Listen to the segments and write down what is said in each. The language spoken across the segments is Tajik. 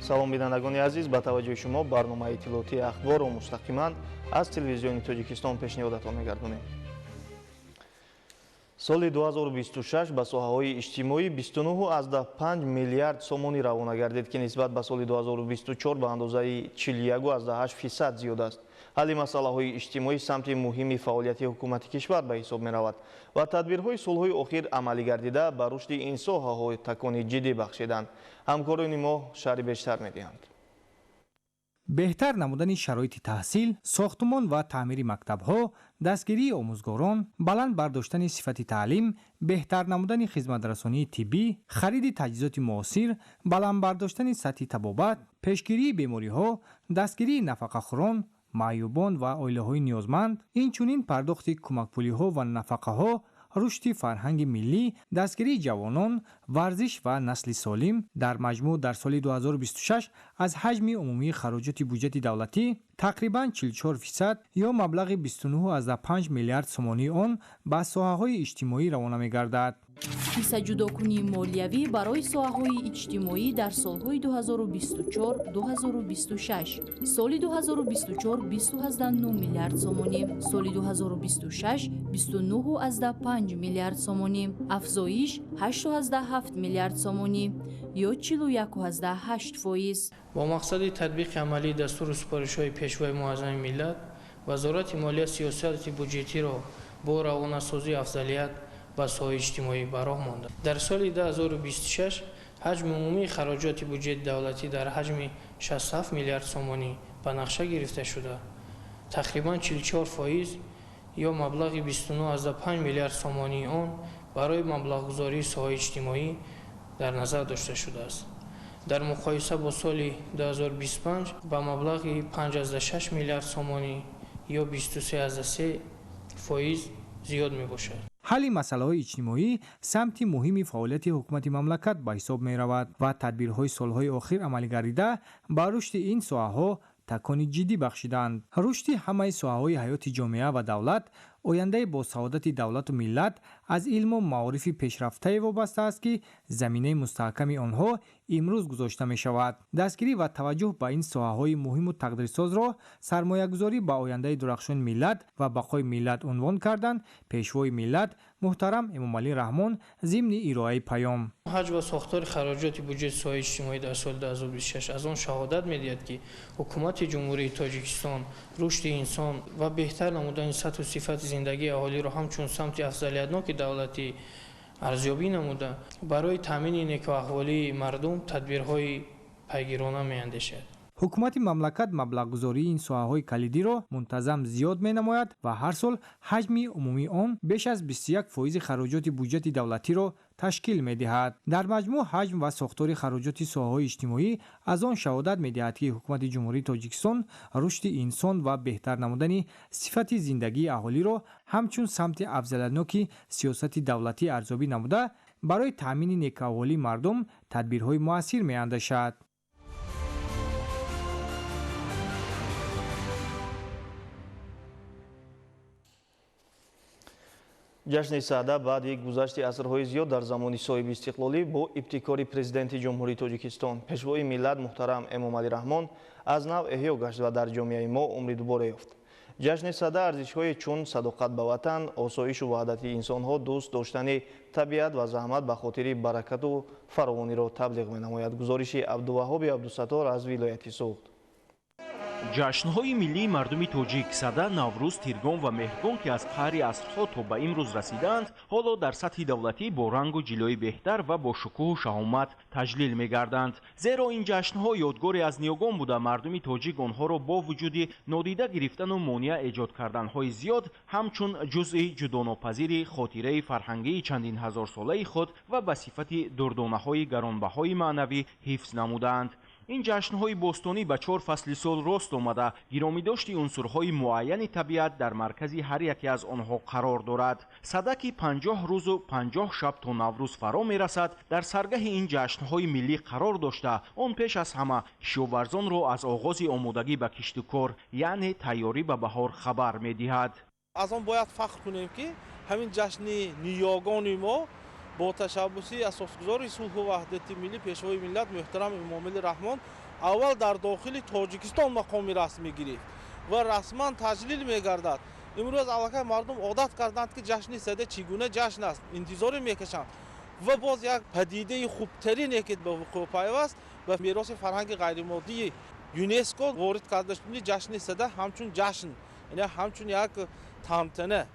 Салом, бинандагони азиз, ба таваҷҷӯҳи шумо барномаи иттилоотии Ахборро мустақиман аз Телевизиони Тоҷикистон пешниҳодатон мегардонем. Соли 2026 ба соҳаҳои иҷтимоӣ 29,5 миллиард сомонӣ равона гардид, ки нисбат ба соли 2024 ба андозаи 41,8% зиёд аст. Ҳалли масъалаҳои иҷтимоӣ самти муҳими фаъолияти ҳукумати кишвар ба ҳисоб меравад ва тадбирҳои солҳои охир амалӣ гардида ба рушди ин соҳаҳо такони ҷиддӣ бахшиданд. Ҳамкорони мо шарҳи бештар медиҳанд. Беҳтар намудани шароити таҳсил, сохтумон ва таъмири мактабҳо, дастгирии омӯзгорон, баланд бардоштани сифати таълим, беҳтар намудани хизматрасонии тиббӣ, хариди таҷҳизоти муосир, баланд бардоштани сатҳи табобат, пешгирии бемориҳо, дастгирии нафақахӯрон, маъюбон ва оилаҳои ниёзманд, инчунин пардохти кӯмакпулиҳо ва нафақаҳо, рушди фарҳанги миллӣ, дастгирии ҷавонон, варзиш ва насли солим. Дар маҷмӯъ дар соли 2026 аз ҳаҷми умумии хароҷоти буҷети давлатӣ тақрибан 44% ё маблағи 29,5 миллиард сомонии он ба соҳаҳои иҷтимоӣ равона мегардад. Ҳиссаҷудокунии молиявӣ барои соҳаҳои иҷтимоӣ дар солҳои 2024-2026. Соли 2024 20,9 миллиард сомонӣ, соли 2026 29,5 миллиард сомонӣ, афзоиш 8,7 миллиард сомонӣ ё 41,8%. Бо мақсади татбиқи амалии дастуру супоришҳои Пешвои Муаззами миллат, Вазорати молия сиёсати буҷетиро бо равонасозии афзалият ба соҳаи иҷтимоӣ ба роҳ монда. Дар соли 2026 ҳаҷми умумии хароҷоти буҷети давлатӣ дар ҳаҷми 67 миллиард сомонӣ ба нақша гирифта шуда, тақрибан 44% ё маблағи 29,5 миллиард сомонии он барои маблағгузории соҳаи иҷтимоӣ дар назар дошта шудааст. Дар муқоиса бо соли 2025 ба маблағи 5,6 миллиард сомонӣ ё 23,3% зиёд мебошад. Ҳалли масъалаҳои иҷтимоӣ самти муҳими фаъолияти ҳукумати мамлакат ба ҳисоб меравад ва тадбирҳои солҳои охир амалигардида ба рушди ин соҳаҳо такони ҷиддӣ бахшиданд. Рушди ҳамаи соҳаҳои ҳаёти ҷомеа ва давлат, ояндаи босаодати давлату миллат аз илму маорифи пешрафтае вобаста аст, ки заминаи мустаҳками онҳо имрӯз гузошта мешавад. Дастгирӣ ва таваҷҷӯҳ ба ин соҳаҳои муҳиму тақдирсозро сармоягузорӣ ба ояндаи дурахшони миллат ва бақои миллат унвон карданд Пешвои миллат муҳтарам Эмомалӣ Раҳмон зимни ироаи паём. Ҳаҷм ва сохтори хароҷоти буҷети соҳаи иҷтимоӣ дар соли 2026 аз он шаҳодат медиҳад, ки Ҳукумати Ҷумҳурии Тоҷикистон рушди инсон ва беҳтар намудани сатҳу сифати зиндагии аҳолиро ҳамчун самти афзалиятноки давлатӣ арзёбӣ намуда, барои таъмини некӯаҳволии мардум тадбирҳои пайгирона меандешад. Ҳукумати мамлакат маблағгузории ин соҳаҳои калидиро мунтазам зиёд менамояд ва ҳар сол ҳаҷми умумии он беш аз 21 фоизи хароҷоти буҷети давлатиро ташкил медиҳад. Дар маҷмӯъ ҳаҷм ва сохтори хароҷоти соҳаҳои иҷтимоӣ аз он шаҳодат медиҳад, ки Ҳукумати Ҷумҳурии Тоҷикистон рушди инсон ва беҳтар намудани сифати зиндагии аҳолиро ҳамчун самти афзалиятноки сиёсати давлатӣ арзёбӣ намуда, барои таъмини некӯаҳволии мардум тадбирҳои муассир меандешад. Ҷашни Саъда баъди гузашти асрҳои зиёд дар замони соҳибистиқлолӣ бо ибтикори Президенти Ҷумҳурии Тоҷикистон, Пешвои миллат муҳтарам Эмомалӣ Раҳмон аз нав эҳё гашт ва дар ҷомеаи мо умри дубора ёфт. Ҷашни Сада арзишҳое чун садоқат ба ватан, осоишу ваҳдати инсонҳо, дӯст доштани табиат ва заҳмат ба хотири баракату фаровониро таблиғ менамояд. Гузориши Абдуваҳҳоби Абдусаттор аз вилояти Суғд. Ҷашнҳои миллии мардуми тоҷик Сада, Наврӯз, Тиргон ва Меҳргон, ки аз қаъри асрҳо то ба имрӯз расидаанд, ҳоло дар сатҳи давлатӣ бо рангу ҷилои беҳтар ва бо шукӯҳу шаҳомат таҷлил мегарданд. Зеро ин ҷашнҳо ёдгоре аз ниёгон буда, мардуми тоҷик онҳоро бо вуҷуди нодида гирифтану монеа эҷод карданҳои зиёд ҳамчун ҷузъи ҷудонопазири хотираи фарҳангии чандин ҳазорсолаи худ ва ба сифати дурдонаҳои гаронбаҳои маънавӣ ҳифз намудаанд. Ин ҷашнҳои бостонӣ ба чор фасли сол рост омада, гиромидошти унсурҳои муайяни табиат дар маркази ҳар яке аз онҳо қарор дорад. Сада, ки 50 рӯзу 50 шаб то Наврӯз фаро мерасад, дар саргаҳи ин ҷашнҳои миллӣ қарор дошта, он пеш аз ҳама кишоварзонро аз оғози омодагӣ ба киштукор, яъне тайёрӣ ба баҳор хабар медиҳад. Аз он бояд фахр кунем, ки ҳамин ҷашни ниёгони мо бо ташаббуси Асосгузори сулҳу ваҳдати миллӣ, Пешвои миллат муҳтарам Эмомалӣ Раҳмон Аввал дар дохили Тоҷикистон мақоми расмӣ гирифт ва расман таҷлил мегардад. Имрӯз аллакай мардум одат карданд, ки ҷашни Сада чӣ гуна ҷашн аст, интизорӣ мекашанд. Ва боз як падидаи хубтарине, ки ба вуқӯъ пайваст, ба мероси фарҳанги ғайримоддии ЮНЕСКО ворид карда шудани ҷашни Сада ҳамчун ҷашн, яъне ҳамчун як тантана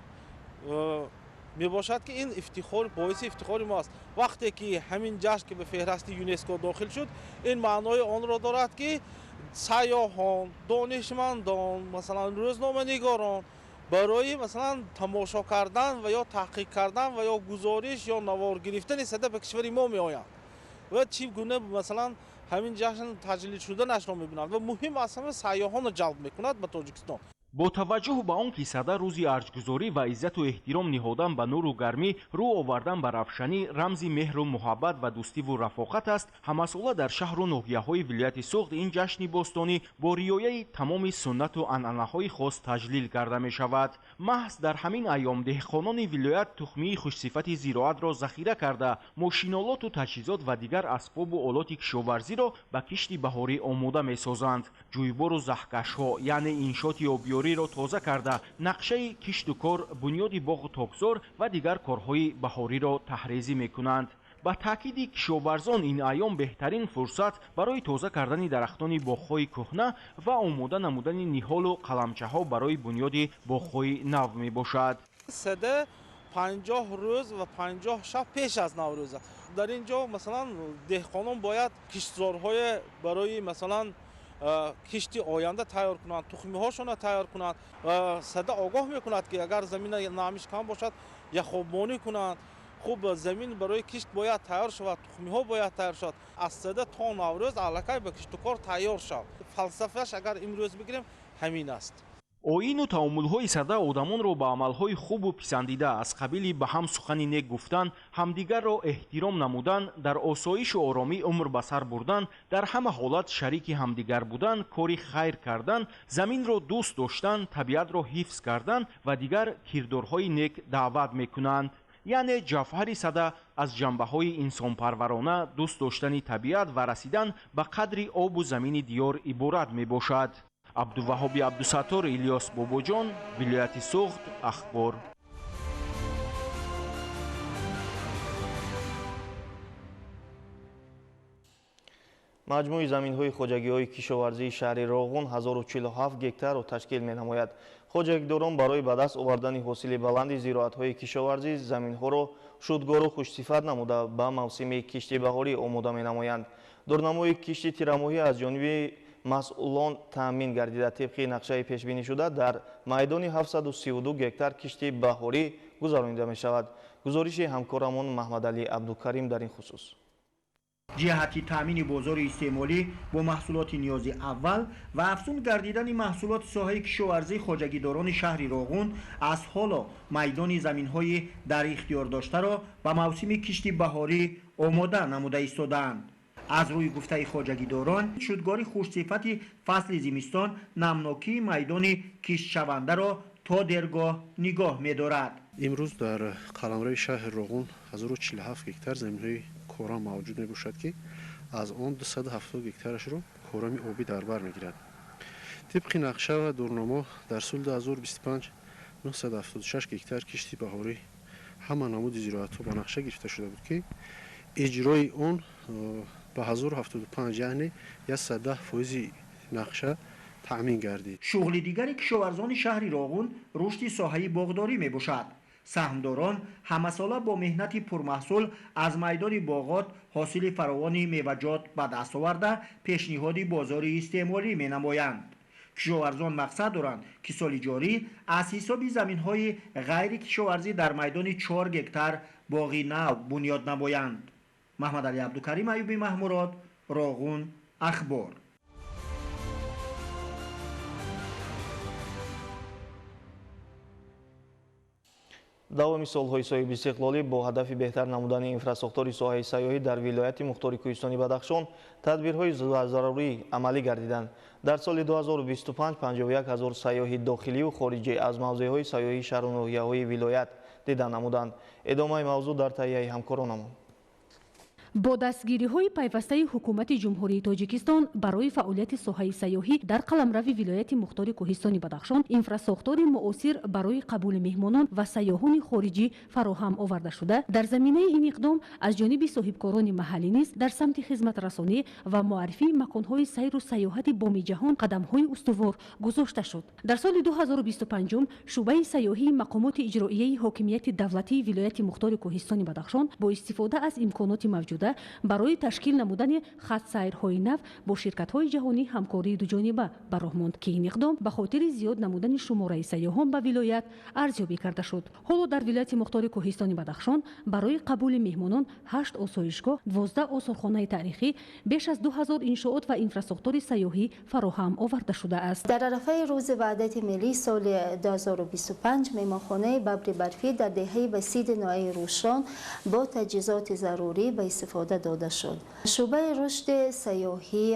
мебошад, ки ин ифтихор, боиси ифтихори мо аст. Вақте ки ҳамин ҷашн ки ба феҳрасти ЮНЕСКО дохил шуд, ин маънои онро дорад, ки сайёҳон, донишмандон, масалан, рӯзноманигорон барои, масалан, тамошо кардан ва ё таҳқиқ кардан ва ё гузориш ё навор гирифтани Сада ба кишвари мо меоянд ва чӣ гуна, масалан, ҳамин ҷашн таҷлил шуданашро мебинанд ва муҳим аз ҳама сайёҳонро ҷалб мекунад ба Тоҷикистон. Бо таваҷҷӯҳ ба он ки Сада рӯзи арҷгузорӣ ва иззату эҳтиром ниҳодан ба нуру гармӣ, рӯ овардан ба равшанӣ, рамзи меҳру муҳаббат ва дӯстиву рафоқат аст, ҳамасола дар шаҳру ноҳияҳои вилояти Суғд ин ҷашни бостонӣ бо риояи тамоми суннату анъанаҳои хос таҷлил карда мешавад. Маҳз дар ҳамин айём деҳқонони вилоят тухмии хушсифати зироатро захира карда, мошинолоту таҷҳизот ва дигар асбобу олоти кишоварзиро ба кишти баҳорӣ омода месозанд. Ҷӯйбору заҳкашҳо, яъне иншооти обёриро тоза карда, нақшаи кишту кор, бунёди боғу токзор ва дигар корҳои баҳориро таҳрезӣ мекунанд. Ба таъкиди кишоварзон, ин айём беҳтарин фурсат барои тоза кардани дарахтони боғҳои кӯҳна ва омода намудани ниҳолу қаламчаҳо барои бунёди боғҳои нав мебошад. Сада 50 рӯз ва 50 шаб пеш аз Наврӯз аст. Дар ин ҷо, масалан, деҳқонон бояд киштзорҳое барои, масалан, кишти оянда тайёр кунанд, тухмиҳошонро тайёр кунанд. Сада огоҳ мекунад, ки агар замина намиш кам бошад, яхобмонӣ кунанд. Хуб, замин барои кишт бояд тайёр шавад, тухмиҳо бояд тайёр шавад. Аз Сада то Наврӯз аллакай ба киштукор тайёр шавад. Фалсафааш агар имрӯз бигирем, ҳамин аст. Оину таомулҳои Сада одамонро ба амалҳои хубу писандида аз қабили ба ҳам сухани нек гуфтан, ҳамдигарро эҳтиром намудан, дар осоишу оромӣ умр ба сар бурдан, дар ҳама ҳолат шарики ҳамдигар будан, кори хайр кардан, заминро дӯст доштан, табиатро ҳифз кардан ва дигар кирдорҳои нек даъват мекунанд. Яъне ҷавҳари Сада аз ҷанбаҳои инсонпарварона, дӯст доштани табиат ва расидан ба қадри обу замини диёр иборат мебошад. Абдуваҳоби Абдусаттор, Илёс Бобоҷон, вилояти Суғд, Ахбор. Маҷмӯи заминҳои хоҷагиҳои кишоварзии шаҳри Роғун 1047 гектарро ташкил менамояд. Хоҷагидорон барои ба даст овардани ҳосили баланди зироатҳои кишоварзӣ заминҳоро шудгору хушсифат намуда, ба мавсими кишти баҳорӣ омода менамоянд. Дурнамои кишти тирамоҳӣ аз ҷониби масъулон таъмин гардида, тибқи нақшаи пешбинишуда дар майдони 732 гектар кишти баҳорӣ гузаронида мешавад. Гузориши ҳамкорамон Маҳмадалӣ Абдукарим дар ин хусус. Ҷиҳати таъмини бозори истеъмолӣ бо маҳсулоти ниёзи аввал ва афзун гардидани маҳсулоти соҳаи кишоварзии хоҷагидорони шаҳри Роғун аз ҳоло майдони заминҳои дар ихтиёр доштаро ба мавсими кишти баҳорӣ омода намуда истодаанд. Аз рӯи гуфтаи хоҷагидорон, шудгори хушсифати фасли зимистон намнокии майдони киштшавандаро то дергоҳ нигоҳ медорад. Имрӯз дар қаламрави шаҳри Роғун 1047 гектар заминҳои корам мавҷуд мебошад, ки аз он 270 гектарашро корами обӣ дар бар мегирад. Тибқи нақша ва дурнамо дар соли 2025 976 гектар кишти баҳорӣ ҳама намуди зироатҳо ба нақша гирифта шуда буд, ки иҷрои он ба 1075, яъне 110 фоизи нақша таъмин гардид. Шуғли дигари кишоварзони шаҳри Роғун рушди соҳаи боғдорӣ мебошад. Саҳмдорон ҳамасола бо меҳнати пурмаҳсул аз майдони боғот ҳосили фаровони меваҷот ба даст оварда, пешниҳоди бозори истеъмолӣ менамоянд. Кишоварзон мақсад доранд, ки соли ҷорӣ аз ҳисоби заминҳои ғайрикишоварзӣ дар майдони 4 гектар боғи нав бунёд намоянд. Маҳмадалӣ Абдукарим, Аюби Маҳмурод, Роғун, Ахбор. Давоми солҳои соҳибистиқлолӣ бо ҳадафи беҳтар намудани инфрасохтори соҳаи сайёҳӣ дар вилояти мухтори Кӯҳистони Бадахшон тадбирҳои зарурӣ амалӣ гардиданд. Дар соли 2025 51 ҳазор сайёҳи дохилию хориҷӣ аз мавзеъҳои сайёҳии шаҳру ноҳияҳои вилоят дида намуданд. Идомаи мавзӯъ дар таҳияи ҳамкоронамон. Бо дастгириҳои пайвастаи ҳукумати Ҷумҳурии Тоҷикистон барои фаъолияти соҳаи сайёҳӣ дар қаламрави вилояти мухтори Кӯҳистони Бадахшон инфрасохтори муосир барои қабули меҳмонон ва сайёҳони хориҷӣ фароҳам оварда шуда, дар заминаи ин иқдом аз ҷониби соҳибкорони маҳаллӣ низ дар самти хизматрасонӣ ва муаррифии маконҳои сайру сайёҳати боми ҷаҳон қадамҳои устувор гузошта шуд. Дар соли 2025 шӯъбаи сайёҳии мақомоти иҷроияи ҳокимияти давлатии вилояти мухтори Кӯҳистони Бадахшон бо истифода аз имконоти мавҷуда барои ташкил намудани хатсайрҳои нав бо ширкатҳои ҷаҳонӣ ҳамкории дуҷониба ба роҳ монд, ки ин иқдом ба хотири зиёд намудани шумораи сайёҳон ба вилоят арзёбӣ карда шуд. Ҳоло дар вилояти мухтори Кӯҳистони Бадахшон барои қабули меҳмонон 8 осоишгоҳ, 12 осорхонаи таърихӣ, беш аз 2000 иншоот ва инфрасохтори сайёҳӣ фароҳам оварда шудааст. Дар арафаи рӯзи ваҳдати миллӣ соли 2025 меҳмонхонаи Бабри Барфӣ дар деҳаи Васиди ноҳияи Рӯшон бо таҷҳизоти зарурӣ ба истифода дода шуд. Шӯъбаи рушди сайёҳӣ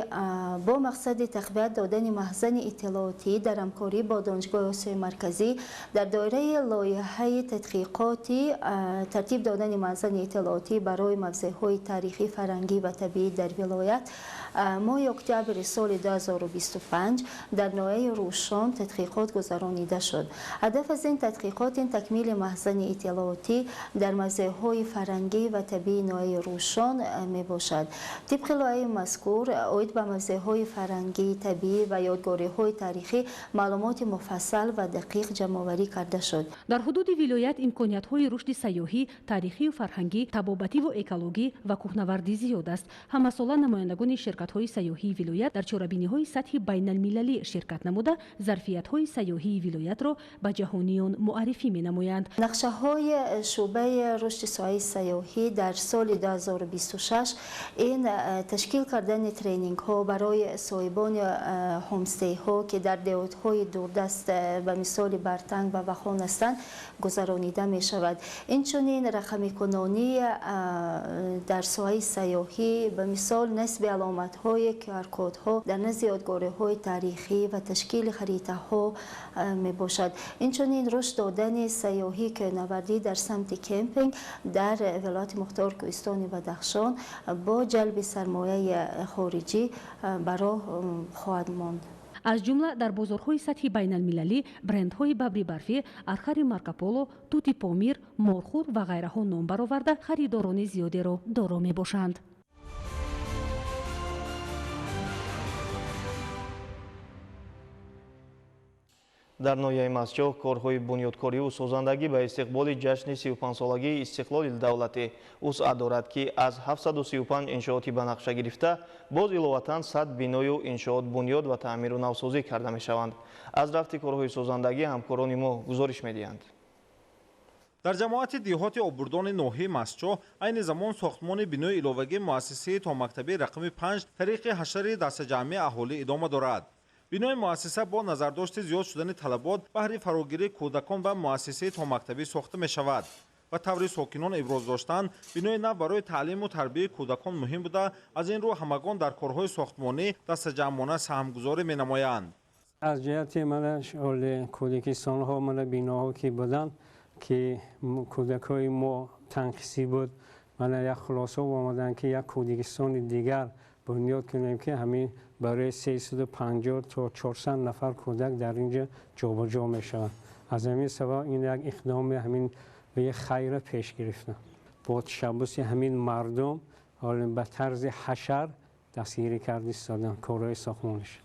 бо мақсади тақвият додани маҳзани иттилоотӣ дар ҳамкорӣ бо Донишгоҳи Осиёи Марказӣ дар доираи лоиҳаи тадқиқоти тартиб додани маҳзани иттилоотӣ барои мавзеъҳои таърихӣ, фарҳангӣ ва табиӣ дар вилоят моҳи октябри соли 2025 дар ноҳияи Рӯшон тадқиқот гузаронида шуд. Ҳадаф аз ин тадқиқот ин такмили маҳзани иттилоотӣ дар мавзеъҳои фарҳангӣ ва табиии ноҳияи Рӯшон мебошад. Тибқи лоиҳаи мазкур оид ба мавзеъҳои фарҳангӣ, табиӣ ва ёдгориҳои таърихӣ маълумоти муфассал ва дақиқ ҷамъоварӣ карда шуд. Дар ҳудуди вилоят имкониятҳои рушди сайёҳӣ, таърихию фарҳангӣ, табобативу экологӣ ва кӯҳнавардӣ зиёд аст. Ҳамасола намояндагони ширкатҳои сайёҳии вилоят дар чорабиниҳои сатҳи байналмилалӣ ширкат намуда, зарфиятҳои сайёҳии вилоятро ба ҷаҳониён муаррифӣ менамоянд. Нақшаҳои шӯъбаи рушди соҳаи сайёҳӣ дар соли 2026 ин ташкил кардани тренингҳо барои соҳибони ҳомстейҳо, ки дар деҳотҳои дурдаст ба мисоли Бартанг ва Вахон ҳастанд, гузаронида мешавад. Инчунин рақамикунонӣ дар соҳаи сайёҳӣ ба мисол насби аломатҳои QR-кодҳо дар назди ёдгориҳои таърихӣ ва ташкили харитаҳо мебошад. Инчунин рушд додани сайёҳии кӯҳнавардӣ дар самти кемпинг дар вилояти мухтори Кӯҳистони Бадахшон бо ҷалби сармояи хориҷӣ ба роҳ хоҳад монд. Аз ҷумла дар бозорҳои сатҳи байналмилалӣ брендҳои Бабри Барфӣ, Архари Маркополо, Тути Помир, Морхур ва ғайраҳо ном бароварда харидорони зиёдеро доро мебошанд. Дар ноҳияи Мастчоҳ корҳои бунёдкориву созандагӣ ба истиқболи ҷашни 35-солагии истиқлоли давлатӣ вусъат дорад, ки аз 735 иншооти ба нақша гирифта, боз иловатан 100 биною иншоот бунёд ва таъмиру навсозӣ карда мешаванд. Аз рафти корҳои созандагӣ ҳамкорони мо гузориш медиҳанд. Дар ҷамоати деҳоти Обурдони ноҳияи Мастчоҳ айни замон сохтмони бинои иловагии муассисаи томактабии рақами 5 тариқи ҳашари дастаҷамъии аҳолӣ идома дорад. Бинои муассиса бо назардошти зиёд шудани талабот баҳри фарогирии кӯдакон ба муассисаи томактабӣ сохта мешавад. Ба таври сокинон иброз доштанд, бинои нав барои таълиму тарбияи кӯдакон муҳим буда, аз ин рӯ ҳамагон дар корҳои сохтмонӣ дастаҷамъона саҳмгузорӣ менамоянд. Аз ҷиҳати мана кӯдакистонҳо, мана биноҳо ки буданд, ки кӯдакҳои мо танқисӣ буд, мана як хулоса омаданд, ки як кӯдакистони дигар бунёд кунем, ки ҳамин барои 350 то 400 нафар кӯдак дар инҷо ҷобаҷо мешаванд. Аз ҳамин сабаб ин як иқдоми ҳамин хайра пеш гирифтам. Бо ташаббуси ҳамин мардум ба тарзи ҳашар дастгирӣ карда истоданд корҳои сохтмониш.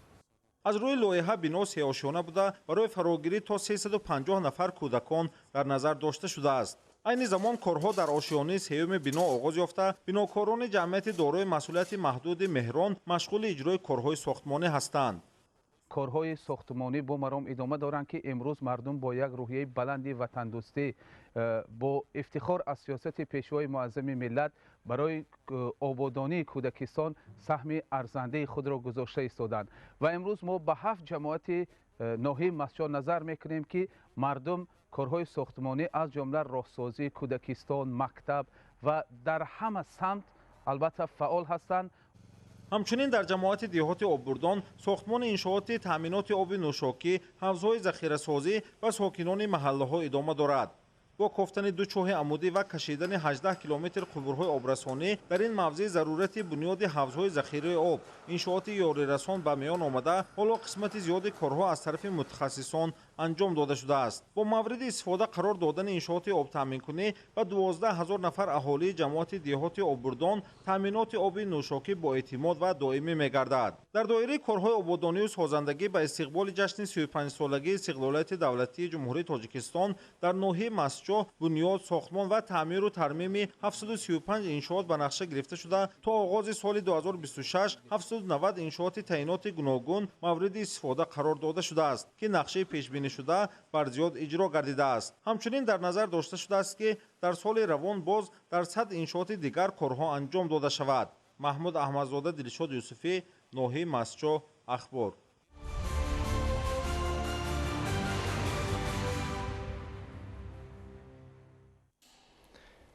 Аз рӯи лоиҳа бино сеошёна буда, барои фарогирӣ то 350 нафар кӯдакон дар назар дошта шудааст. Айни замон корҳо дар ошёнаи сеюми бино оғоз ёфта, бинокорони ҷамъияти дорои масъулияти маҳдуди Меҳрон машғули иҷрои корҳои сохтмонӣ ҳастанд. Корҳои сохтмонӣ бо маром идома доранд, ки имрӯз мардум бо як рӯҳияи баланди ватандӯстӣ, бо ифтихор аз сиёсати пешвои муаззами миллат барои ободонии кӯдакистон саҳми арзандаи худро гузошта истоданд. Ва имрӯз мо ба 7 ҷамоати ноҳияи Мастчоҳ назар мекунем, ки мардум корҳои сохтмонӣ аз ҷумла роҳсозӣ, кӯдакистон, мактаб ва дар ҳама самт албатта фаъол ҳастанд. Ҳамчунин дар ҷамоати деҳоти Оббурдон сохтмони иншооти таъминоти оби нӯшокӣ, ҳавзҳои захирасозӣ ва сокинони маҳаллаҳо идома дорад. Бо кофтани ду чоҳи амудӣ ва кашидани 18 километр қубурҳои обрасонӣ дар ин мавзеъ зарурати бунёди ҳавзҳои захираи об, иншооти ёрирасон ба миён омада, ҳоло қисмати зиёди корҳо аз тарафи мутахассисон анҷом дода шудааст. Бо мавриди истифода қарор додани иншооти обтаъминкунӣ ба 12 ҳазор нафар аҳолии ҷамоати деҳоти Оббурдон таъминоти оби нӯшокӣ бо эътимод ва доимӣ мегардад. Дар доираи корҳои ободонию созандагӣ ба истиқболи ҷашни 35-солагии истиқлолияти давлатии Ҷумҳурии Тоҷикистон дар ноҳияи Мастчоҳ бунёд, сохтмон ва таъмиру тармими 735 иншоот ба нақша гирифта шуда, то оғози соли 2026 790 иншооти таъиноти гуногун мавриди истифода қарор дода шудааст, ки нақшаи пешбинишуда бар зиёд иҷро гардидааст. Ҳамчунин дар назар дошта шудааст, ки дар соли равон боз дар 100 иншооти дигар корҳо анҷом дода шавад. Маҳмуд Аҳмадзода, Дилшод Юсуфӣ, ноҳияи Мастчоҳ, Ахбор.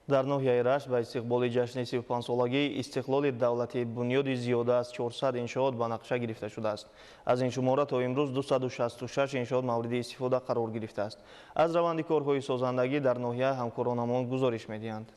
Дар ноҳияи Рашт ба истиқболи ҷашни 35-солагии истиқлоли давлатӣ бунёди зиёда аз 400 иншоот ба нақша гирифта шудааст. Аз ин шумора то имрӯз 266 иншоот мавриди истифода қарор гирифтааст. Аз раванди корҳои созандагӣ дар ноҳия ҳамкоронамон гузориш медиҳанд.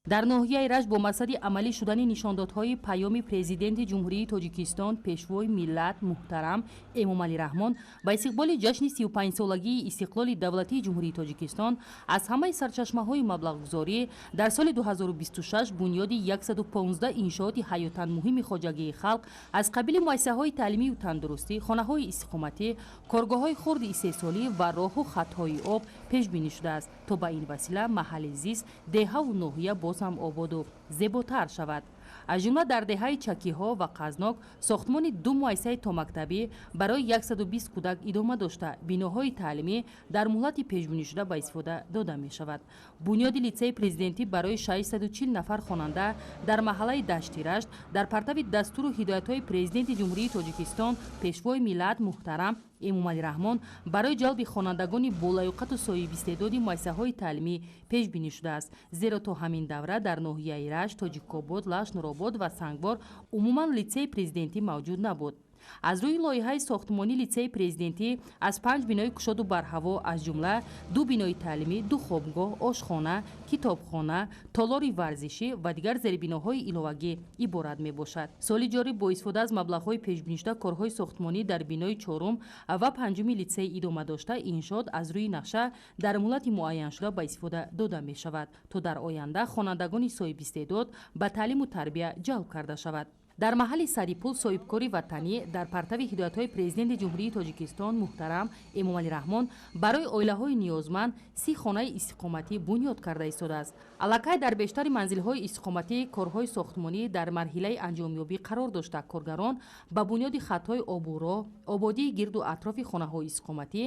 Дар ноҳияи Рашт бо мақсади амалӣ шудани нишондодҳои паёми Президенти Ҷумҳурии Тоҷикистон, Пешвои миллат муҳтарам Эмомалӣ Раҳмон ба истиқболи ҷашни 35-солагии истиқлоли давлатии Ҷумҳурии Тоҷикистон аз ҳамаи сарчашмаҳои маблағгузорӣ дар соли 2026 бунёди 115 иншооти ҳаётан муҳими хоҷагии халқ аз қабили муассисаҳои таълимию тандурустӣ, хонаҳои истиқоматӣ, коргоҳҳои хурди истеҳсолӣ ва роҳу хатҳои об пешбинӣ шудааст, то ба ин васила маҳалли зист, деҳаву ноҳия боз ҳам ободу зеботар шавад. Аз ҷумла дар деҳаи Чакиҳо ва Қазнок сохтмони ду муассисаи томактабӣ барои 120 кӯдак идома дошта, биноҳои таълимӣ дар муҳлати пешбинишуда ба истифода дода мешавад. Бунёди литсеи президентӣ барои 640 нафар хонанда дар маҳаллаи Дашти Рашт дар партави дастуру ҳидоятҳои Президенти Ҷумҳурии Тоҷикистон, Пешвои миллат муҳтарам Эмомалӣ Раҳмон барои ҷалби хонандагони болаёқату соҳибистеъдоди муассисаҳои таълимӣ пешбинӣ шудааст, зеро то ҳамин давра дар ноҳияи Рашт, Тоҷикобод, Лашт, Нуробод ва Сангвор умуман литсеи президентӣ мавҷуд набуд. Аз рӯи лоиҳаи сохтмонӣ литсеи президентӣ аз 5 бинои кушоду барҳаво, аз ҷумла 2 бинои таълимӣ, 2 хобгоҳ, ошхона, китобхона, толори варзишӣ ва дигар зербиноҳои иловагӣ иборат мебошад. Соли ҷорӣ бо истифода аз маблағҳои пешбинишуда корҳои сохтмонӣ дар бинои 4 ва 5 литсей идома дошта, иншоот аз рӯи нақша дар муҳлати муайяншуда ба истифода дода мешавад, то дар оянда хонандагони соҳибистеъдод ба таълиму тарбия ҷалб карда шавад. Дар маҳалли Сарипул соҳибкори ватанӣ дар партави ҳидоятҳои Президенти Ҷумҳурии Тоҷикистон муҳтарам Эмомалӣ Раҳмон барои оилаҳои ниёзманд 30 хонаи истиқоматӣ бунёд карда истодааст. Аллакай дар бештари манзилҳои истиқоматӣ корҳои сохтмонӣ дар марҳилаи анҷомёбӣ қарор дошта, коргарон ба бунёди хатҳои обу роҳ, ободии гирду атрофи хонаҳои истиқоматӣ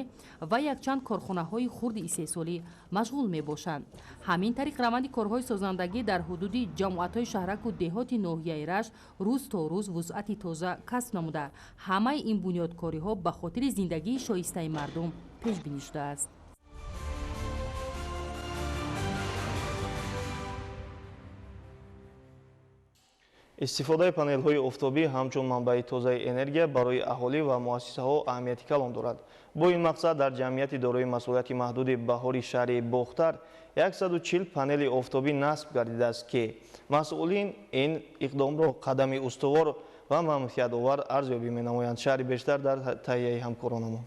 ва якчанд корхонаҳои хурди истеҳсолӣ машғул мебошанд. Ҳамин тариқ раванди корҳои созандагӣ дар ҳудуди ҷамоатҳои шаҳраку деҳоти ноҳияи Рашт рӯз то рӯз вусъати тоза касб намуда, ҳамаи ин бунёдкориҳо ба хотири зиндагии шоистаи мардум пешбинӣ шудааст. Истифодаи панелҳои офтобӣ ҳамчун манбаи тозаи энергия барои аҳолӣ ва муассисаҳо аҳамияти калон дорад. Бо ин мақсад дар ҷамъияти дорои масъулияти маҳдуди Баҳори шаҳри Бохтар 140 панели офтобӣ насб гардидааст, ки масъулин ин иқдомро қадами устувор ва манфиатовар арзёбӣ менамоянд. Шаҳри бештар дар таҳияи ҳамкоронамон.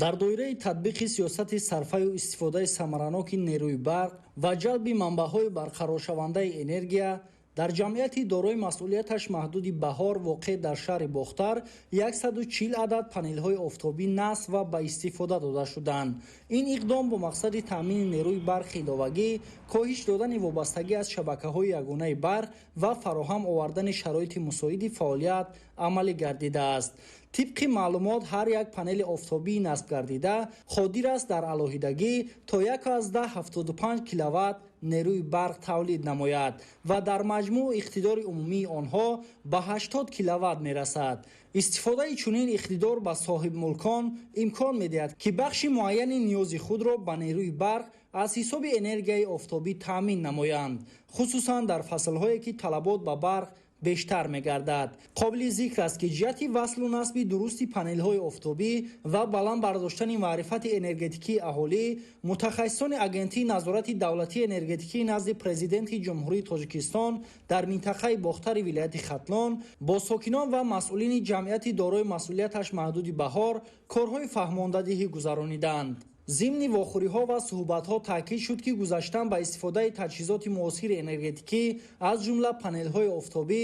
Дар доираи татбиқи сиёсати сарфаю истифодаи самараноки нерӯи барқ ва ҷалби манбаъҳои барқароршавандаи энергия дар ҷамъияти дорои масъулияташ маҳдуди Баҳор воқеъ дар шаҳри Бохтар 140 адад панелҳои офтобӣ насб ва ба истифода дода шуданд. Ин иқдом бо мақсади таъмини нерӯи барқи иловагӣ, коҳиш додани вобастагӣ аз шабакаҳои ягонаи барқ ва фароҳам овардани шароити мусоиди фаъолият амалӣ гардидааст. Тибқи маълумот, ҳар як панели офтобии насб гардида қодир аст дар алоҳидагӣ то 1,75 киловатт нерӯи барқ тавлид намояд ва дар маҷмӯъ иқтидори умумии онҳо ба 80 киловатт мерасад. Истифодаи чунин иқтидор ба соҳибмулкон имкон медиҳад, ки бахши муайяни ниёзи худро ба нерӯи барқ аз ҳисоби энергияи офтобӣ таъмин намоянд, хусусан дар фаслҳое ки талабот ба барқ бештар мегардад. Қобили зикр аст, ки ҷиҳати васлу насби дурусти панелҳои офтобӣ ва баланд бардоштани маърифати энергетикии аҳолӣ, мутахассисони Агентии назорати давлатии энергетикии назди Президенти Ҷумҳурии Тоҷикистон дар минтақаи Бохтари вилояти Хатлон бо сокинон ва масъулини ҷамъияти дорои масъулияташ маҳдуди Баҳор корҳои фаҳмондадиҳӣ гузарониданд. Зимни вохӯриҳо ва суҳбатҳо таъкид шуд, ки гузаштан ба истифодаи таҷҳизоти муосири энергетикӣ, аз ҷумла панелҳои офтобӣ,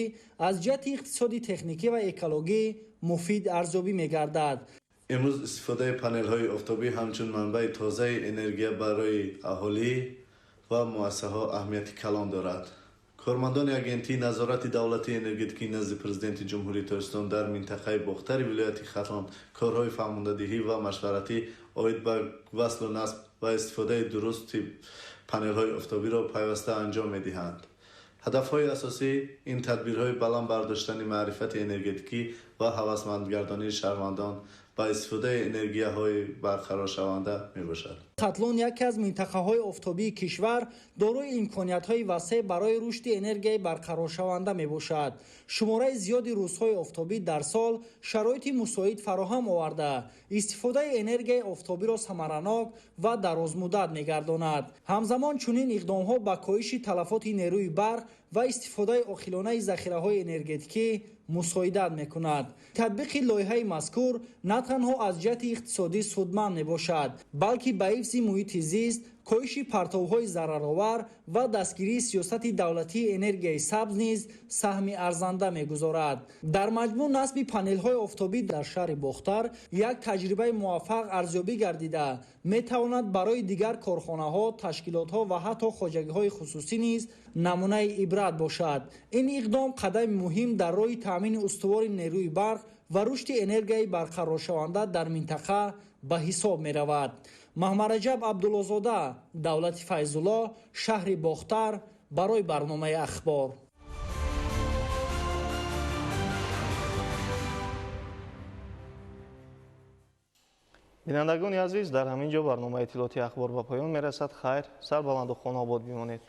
аз ҷиҳати иқтисоди, техникӣ ва экологӣ муфид арзёбӣ мегардад. Имрӯз истифодаи панелҳои офтобӣ ҳамчун манбаи тозаи энергия барои аҳолӣ ва муассисаҳо аҳамияти калон дорад. Кормандони Агентии назорати давлатии энергетикии назди Президенти Ҷумҳурии Тоҷикистон дар минтақаи Бохтари вилояти Хатлон корҳои фаҳмондадиҳӣ ва машваратӣ оид ба васлу насб ва истифодаи дурусти панелҳои офтобиро пайваста анҷом медиҳанд. Ҳадафҳои асосӣ ин тадбирҳои баланд бардоштани маърифати энергетикӣ ва ҳавасмандгардонии шаҳрвандон ба истифодаи энергияҳои барқароршаванда мебошад. Хатлон яке аз минтақаҳои офтобии кишвар, дорои имкониятҳои васеъ барои рушди энергияи барқароршаванда мебошад. Шумораи зиёди рӯзҳои офтобӣ дар сол шароити мусоид фароҳам оварда, истифодаи энергияи офтобиро самаранок ва дарозмуддат мегардонад. Ҳамзамон чунин иқдомҳо ба коҳиши талафоти нерӯи барқ ва истифодаи оқилонаи захираҳои энергетикӣ мусоидат мекунад. Татбиқи лоиҳаи мазкур на танҳо аз ҷиҳати иқтисодӣ судманд мебошад, балки ба ҳифзи муҳити зист, коҳиши партовҳои зараровар ва дастгирии сиёсати давлатии энергияи сабз низ саҳми арзанда мегузорад. Дар маҷмӯъ, насби панелҳои офтобӣ дар шаҳри Бохтар як таҷрибаи муваффақ арзёбӣ гардида, метавонад барои дигар корхонаҳо, ташкилотҳо ва ҳатто хоҷагиҳои хусусӣ низ намунаи ибрат бошад. Ин иқдом қадами муҳим дар роҳи таъмини устувори нерӯи барқ ва рушди энергияи барқароршаванда дар минтақа ба ҳисоб меравад. Маҳмараҷаб Абдуллозода, Давлати Файзулло, шаҳри Бохтар, барои барномаи Ахбор. Бинандагони азиз, дар ҳамин ҷо барномаи иттилоотии Ахбор ба поён мерасад. Хайр, сарбаланду хонаобод бимонед.